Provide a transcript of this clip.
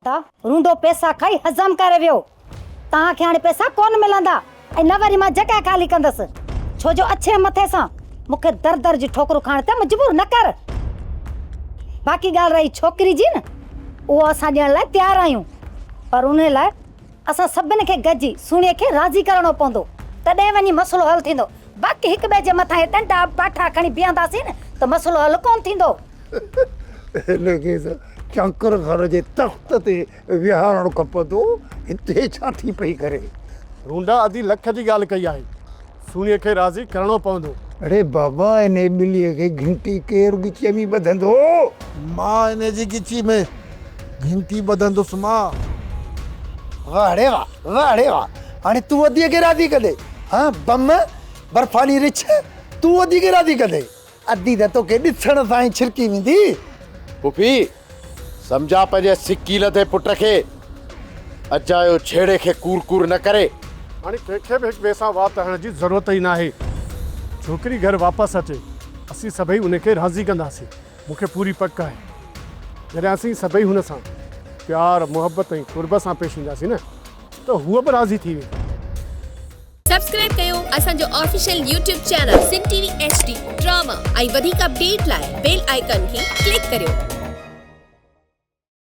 ته رونڊو پئسا کائي هضم ڪري ويو. توهان کي هاڻي پئسا ڪونه ملندا ۽ نه وري مان جڳهه خالي ڪندس. ڇو جو اڇي مٿي سان مون کي در در جون ٺوڪرون کائڻ تي مجبور نه ڪر. باقي ڳالهه رهي ڇوڪري جي نه، اهو اسان ڏيڻ لاء تيار آهيون، پر انهي لاء اسان سڀني کي گڏجي سهڻيء کي راضي ڪرڻو پوندو، تڏهن وڃي مسئلو حل ٿيندو. باقي هڪ ٻئي جي مٿان اهي ڏنڊا باٺا کڻي بيهنداسين نه ته مسئلو حل ڪونه ٿيندو. هن کي ته چانڪر گهر جي تخت تي ويهارڻ کپندو، هتي ڇا ٿي پئي ڪري؟ رونڊا ادي لک جي ڳالهه ڪئي آهي، سهڻيء کي راضي ڪرڻو پوندو. اڙي بابا انهي ٻليء کي گهنٽي ڪير ڳچيء ۾ ٻڌندو؟ مان انهي جي ڳچيء ۾ گهنٽي ٻڌندس مان. واهه ڙي واهه، واهه ڙي واهه، هاڻي تون اديء کي راضي ڪندين؟ ها بم، برفاني رڇ، تون ادي کي راضي ڪندين؟ ادي ته توکي ڏسڻ سان ئي ڇرڪي ويندي. پڦي، سمجهاء پنهنجي سڪي لڌي پٽ کي، اجايو جهيڙي کي ڪور ڪور نه ڪري. هاڻي ڪنهن کي به هڪ ٻئي سان وات هڻڻ جي ضرورت ئي ناهي. ڇوڪري گهر واپس اچي، اسين سڀئي ان کي راضي ڪنداسين. مون کي پوري پڪ آهي، جڏهن اسين سڀئي هن سان پيار، محبت ۽ قرب سان پيش اينداسين نه ته هوء به راضي ٿي ويندي. سبسڪرائب ڪيو اسان جو official YouTube channel Sindh T V H D drama ۽ وڌيڪ اپڊيٽ لاء بيل آئيڪان کي ڪلڪ ڪريو.